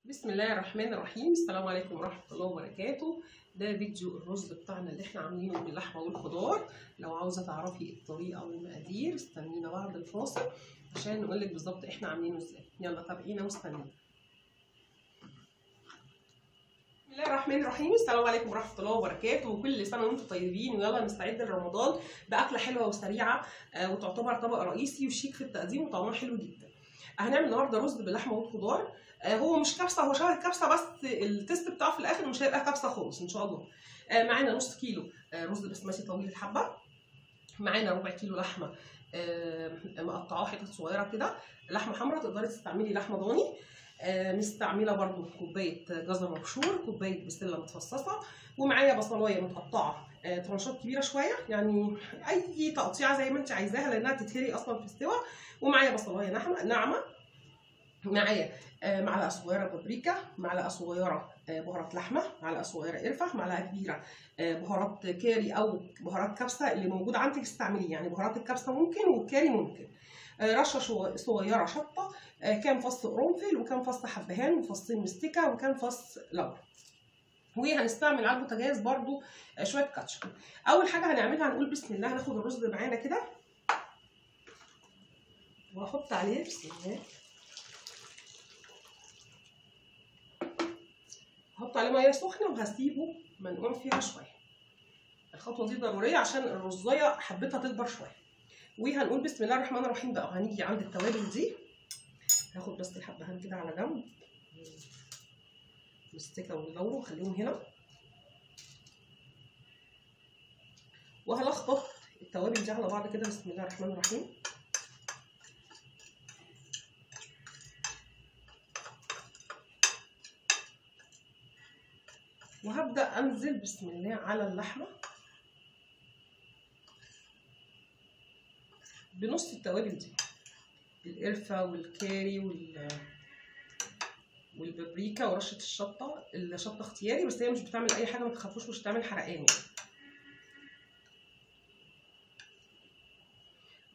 بسم الله الرحمن الرحيم. السلام عليكم ورحمة الله وبركاته. ده فيديو الرز بتاعنا اللي احنا عاملينه باللحمه والخضار. لو عاوزه تعرفي الطريقة والمقادير استنينا بعد الفاصل عشان نقولك بالظبط احنا عاملينه ازاي. يلا تابعينا واستنينا. بسم الله الرحمن الرحيم. السلام عليكم ورحمة الله وبركاته، وكل سنة وانتم طيبين. ويلا نستعد لرمضان باكله حلوة وسريعة وتعتبر طبق رئيسي وشيك في التقديم وطعمها حلو جدا. هنعمل النهارده رز باللحمه والخضار. هو مش كبسة، هو شبه الكبسه بس ال taste بتاعه في الاخر مش هيبقى كبسة خالص ان شاء الله. معانا نص كيلو رز بسمتي طويل الحبة، معانا ربع كيلو لحمه مقطعاه حتت صغيرة كده، لحمه حمراء تقدري تستعملي لحمه ضاني. مستعملة برده كوباية جزر مبشور، كوباية بسلة متفصصه، ومعايا بصلايه متقطعه ترانشات كبيرة شوية، يعني اي تقطيعه زي ما انت عايزاها لانها تتهري اصلا في السوا. ومعايا بصلايه ناعمة، معايا معلقه صغيرة بابريكا، معلقه صغيرة بهارات لحمه، معلقه صغيرة قرفه، معلقه كبيرة بهارات كاري او بهارات كبسة اللي موجودة عندك استعمليه، يعني بهارات الكبسه ممكن والكاري ممكن. رشه صغيرة شطه، كام فص قرنفل وكام فص حبهان وفصين مستكه وكام فص لورا. وهنستعمل على البوتاجاز برده شوية كاتشب. اول حاجة هنعملها هنقول بسم الله. هناخد الرز معانا كده واحط عليه بسم الله، هحط عليه مية سخنة وهسيبه منقوع فيها شوية. الخطوة دي ضرورية عشان الرزايه حبتها تكبر شوية. وهنقول بسم الله الرحمن الرحيم بقى. وهنيجي عند التوابل دي، هاخد بس الحبهان كده على جنب، مستكه واللورو خليهم هنا، وهلخبط التوابل دي على بعض كده. بسم الله الرحمن الرحيم. وهبدأ أنزل بسم الله على اللحمة بنص التوابل دي، القرفة والكاري والبابريكا ورشة الشطة. الشطة اختياري بس هي مش بتعمل أي حاجة، ما تخافوش مش هتعمل حرقان يعني.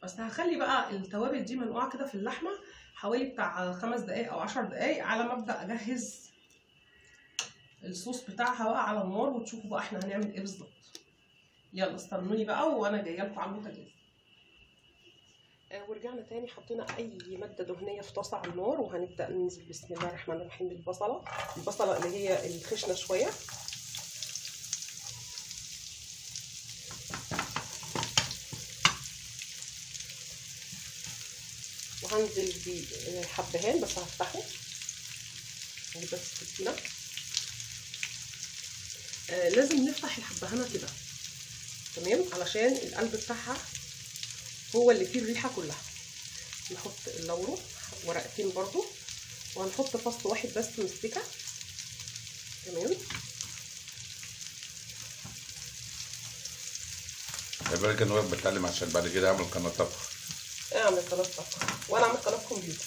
بس هخلي بقى التوابل دي منقوعة كده في اللحمة حوالي بتاع 5 دقايق أو 10 دقايق على ما أبدأ أجهز الصوص بتاعها بقى على النار، وتشوفوا بقى احنا هنعمل ايه بالظبط. يلا استنوني بقى وانا جاية لكم على البوتاجاز. ورجعنا تاني، حطينا اي مادة دهنية في طاسه على النار، وهنبدا ننزل بسم الله الرحمن الرحيم بالبصله. البصله اللي هي الخشنة شوية. وهنزل بالحبهان بس هفتحه، نجيب بس السكينة. لازم نفتح الحبهانه كده تمام علشان القلب بتاعها هو اللي فيه الريحة كلها. نحط اللورو ورقتين برضو، وهنحط فص واحد بس مستكه تمام. خلي بالك انا واقف بتعلم عشان بعد كده اعمل قناة طبخ. اعمل قناة طبخ وانا اعمل قناة كمبيوتر.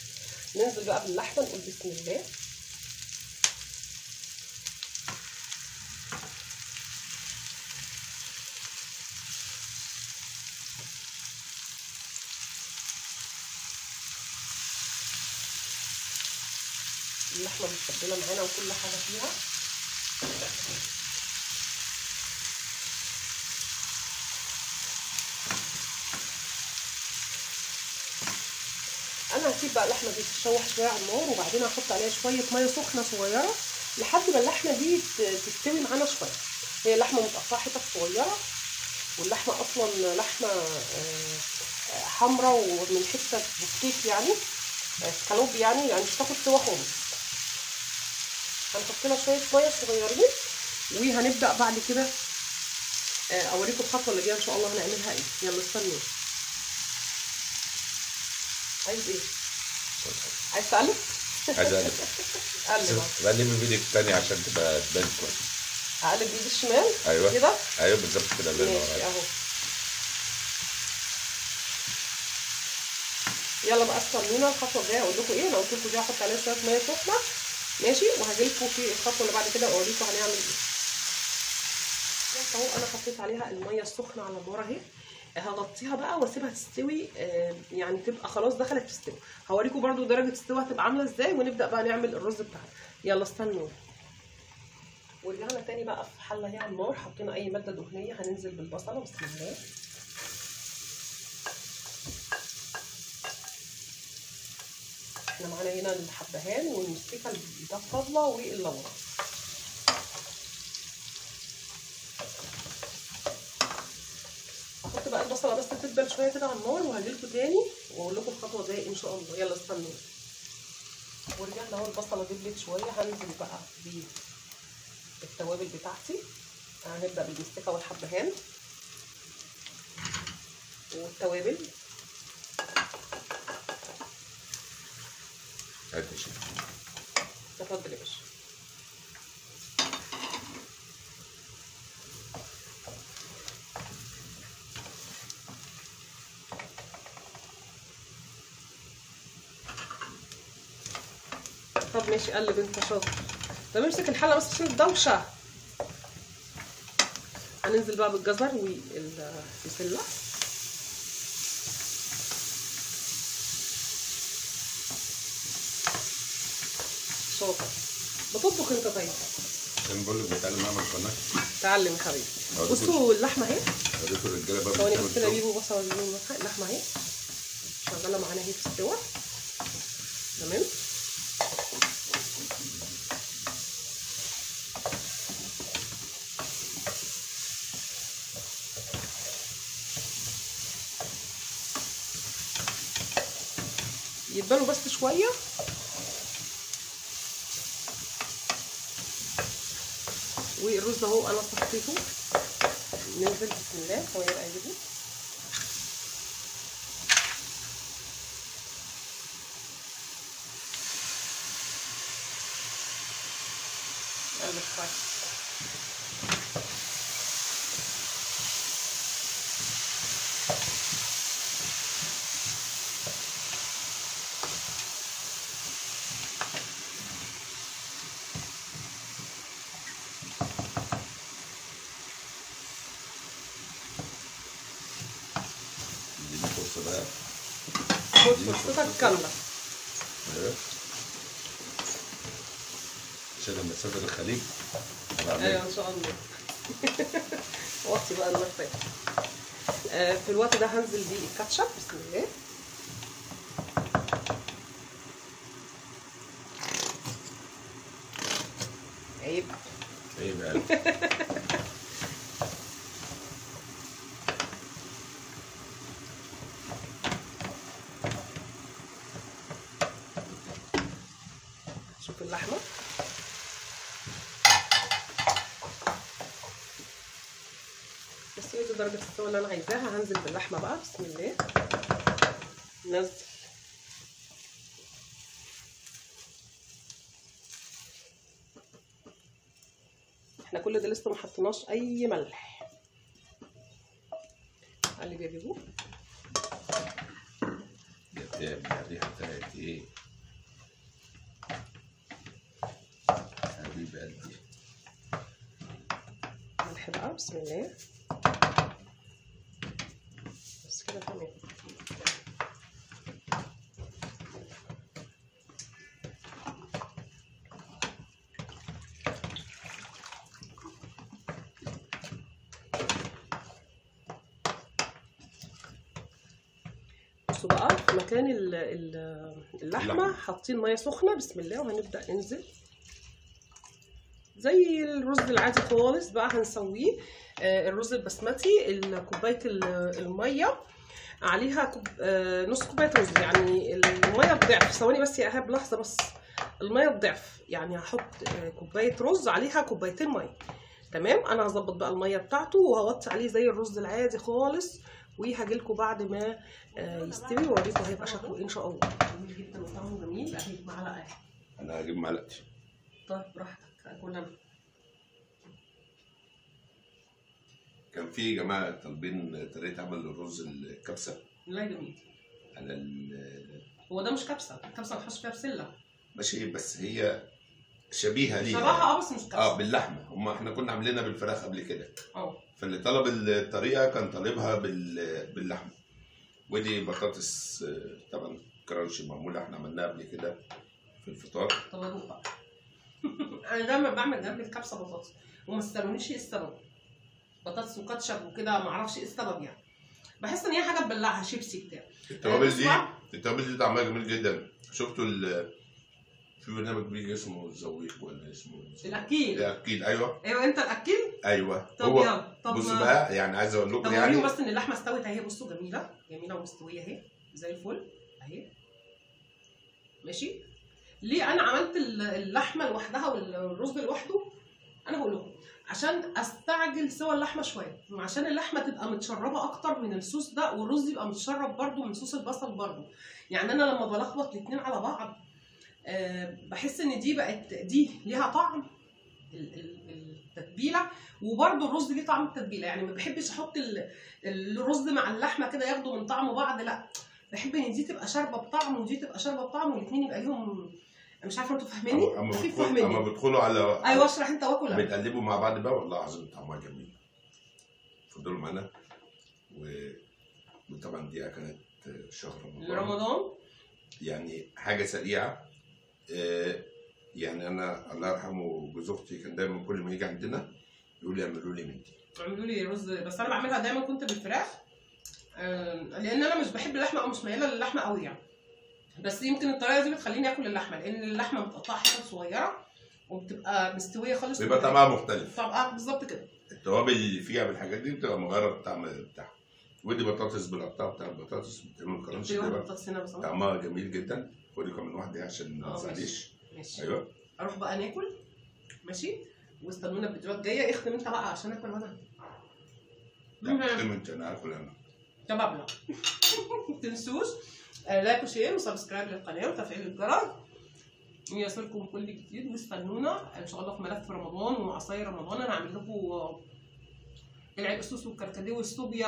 ننزل بقى باللحمه نقول بسم الله. اللحمة متبله معانا وكل حاجة فيها. انا هسيب بقى اللحمة دي تتشوح شوية على النار، وبعدين هحط عليها شوية مية سخنة صغيرة لحد ما اللحمة دي تستوي معانا شوية. هي اللحمة متقطعه حتت صغيرة، واللحمة اصلا لحمه حمراء ومن حتة بفتيك يعني سكالوب، يعني مش هتاخد سوا خالص. هنحط لها شوية مية صغيرين، وهنبدا بعد كده اوريكم الخطوة اللي جاية ان شاء الله هنعملها ايه. يلا استنوا. عايز ايه؟ عايز تقلب؟ عايز اقلب. قلب. بقلب بايدك الثانية عشان تبقى تبان كويس. اقلب بايدي الشمال؟ ايوه كده؟ ايوه بالظبط كده. الله ينور عليك. اهو. يلا بقى استنونا الخطوة الجاية اقول لكم ايه. انا قلت لكم دي هحط عليها شوية مية سخنة ماشي، وهاجي لكم في الخطوة اللي بعد كده اوريكم هنعمل ايه. اهو انا حطيت عليها المية السخنة على النار اهي. هغطيها بقى واسيبها تستوي، يعني تبقى خلاص دخلت في السوا. هوريكم برده درجه السوا هتبقى عامله ازاي، ونبدا بقى نعمل الرز بتاعنا. يلا استنوا. ورجعنا تاني بقى في حله هي على النار، حطينا اي مادة دهنية، هننزل بالبصله بسم الله. احنا معانا هنا الحبهان والمستكه الفضلة واللورة. هحط بقى البصله بس تدبل شوية كده على النار، وهجيلكوا تاني واقول لكم الخطوة الجاية ان شاء الله. يلا استنوا. ورجعنا اهو البصله دبلت شوية، هنزل بقى بالتوابل بتاعتي. هنبدا بالمستكه والحبهان والتوابل. تفضل يا باشا. طب ماشي، قلب انت شاطر. طب امسك الحلة بس عشان الدوشة. هننزل بقى بالجزر والبسله. شاطر، بتطبخ انت؟ طيب عشان بقول لك بتعلم اعمل قناة. اتعلم يا حبيبي. بصوا اللحمة اهي، اوريكم الرجالة بقى. ثواني بس كده، بيبو بصل اللحمة اهي شغالة معانا اهي في السوا. تمام. يتبلوا بس شوية. والرز اهو انا صفيته، ننزل بسم الله. هو يبقى يجيبه. قلب كويس. خد فرصتك كاملة. ايوه، عشان لما تسافر الخليج. ايوه ان شاء الله. وطي بقى النار طيب. في الوقت ده هنزل بالكاتشب بسم الله. عيب عيب عيب. شوف اللحمة، بس هي دي درجه السوا اللي انا عايزاها. هنزل باللحمه بقى بسم الله. نزل احنا كل ده لسه ما حطيناش اي ملح. قلب يا بيبو. يا الريحة بتاعت ايه حبيب قلبي. ملح بقى بسم الله. بس كده تمام. بصوا بقى في مكان اللحمة حاطين مية سخنة بسم الله، وهنبدا ننزل زي الرز العادي خالص بقى. هنسويه الرز البسمتي. كوباية المية عليها نص كوباية رز، يعني المية الضعف. ثواني بس يا ايهاب لحظة بس. المية الضعف، يعني هحط كوباية رز عليها كوبايتين مية. تمام. انا هظبط بقى المية بتاعته وهوطي عليه زي الرز العادي خالص، وهجيلكوا بعد ما يستوي واوريكم هيبقى شكله ايه ان شاء الله. جميل جدا وطعمه جميل. اهي معلقه اهي. انا هجيب معلقتي. طيب براحتك، اكل انا. كان في جماعة طالبين طريقه عمل الرز الكبسه. لا جميل. على هو ده مش كبسة، الكبسه ما تحطش فيها بسلة. ماشي، بس هي شبيهه ليها. شبهها بس مش كبسة. باللحمه. هم احنا كنا عاملينها بالفراخ قبل كده. فاللي طلب الطريقة كان طالبها باللحمه. ودي بطاطس طبعا كرانشي معمولة، احنا عملناها قبل كده في الفطار. طب ادوق بقى. انا دايما بعمل جنب الكبسه بطاطس، وما تسالونيش ايه السبب، بطاطس وكاتشب وكده ما اعرفش ايه السبب يعني، بحس ان هي حاجة تبلعها شيبسي بتاع. التوابل دي طعمها جميل جدا. شفتوا في برنامج بيجي اسمه الزويق ولا اسمه الاكيل؟ الاكيل ايوه. ايوه انت الاكيل؟ ايوه. طب هو يلا. طب بصوا بقى، يعني عايز اقول لكم طب يعني وريهم بس ان اللحمة استوت اهي، بصوا جميلة جميلة ومستويه اهي زي الفل اهي. ماشي. ليه انا عملت اللحمة لوحدها والرز لوحده؟ انا هقول لكم عشان استعجل سوى اللحمة شوية، وعشان اللحمة تبقى متشربه اكتر من الصوص ده، والرز يبقى متشرب برده من صوص البصل برده. يعني انا لما بلخبط الاثنين على بعض بحس ان دي بقت دي ليها طعم التتبيله، وبرده الرز ليه طعم التتبيله. يعني ما بحبش احط الرز مع اللحمة كده ياخدوا من طعم بعض، لا بحب ان دي تبقى شاربه بطعم ودي تبقى شاربه بطعم، والاثنين يبقى ليهم. مش عارفه انتوا فاهميني؟ اما بيدخلوا على ايوه اشرح انت واكل. بتقلبوا مع بعض بقى، والله العظيم طعمها جميل. اتفضلوا معانا. وطبعا دي اكلات شهر رمضان، يعني حاجة سريعة. يعني انا الله يرحمه جوز اختي كان دايما كل ما يجي عندنا يقول لي اعملوا لي من دي، اعملوا لي رز. بس انا بعملها دايما كنت بالفراخ، لان انا مش بحب اللحمة او مش مياله للحمه قوي يعني، بس يمكن الطريقة دي بتخليني اكل اللحمة، لان اللحمة متقطعه حتت صغيرة وبتبقى مستوية خالص، بيبقى طعمها مختلف. طبعا بالظبط كده. التوابل اللي فيها بالحاجات دي بتبقى مغيرة الطعم بتاعها. ودي بطاطس بالقطعه بتاع البطاطس بتعمل crunchy كده، طعمها جميل جدا. خدي كمان واحدة عشان ما تزعليش. ماشي. ايوه اروح بقى ناكل. ماشي، واستنونا الفيديوهات الجاية. اختم انت بقى عشان اكل انا. لا اختم انت، انا هاكل انا. تمام. ما تنسوش like و share و subscribe للقناة وتفعيل الجرس يصلكم كل جديد. واستنونا ان شاء الله في ملف رمضان وعصاير رمضان. انا هعمل لكم العرقسوس والكركديه والصوبيا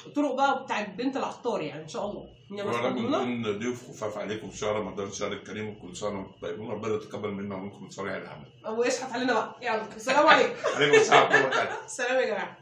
وطرق بقى بتاعت بنت العطار يعني ان شاء الله. يا رب نكون ضيوف خفاف عليكم في شهر رمضان، الشهر الكريم، وكل سنة وانتم طيبين. ربنا يتقبل منا ومنكم صالح العمل ويشحت علينا بقى. يلا السلام عليكم. عليكم السلام ورحمة الله وبركاته. سلام يا جماعة.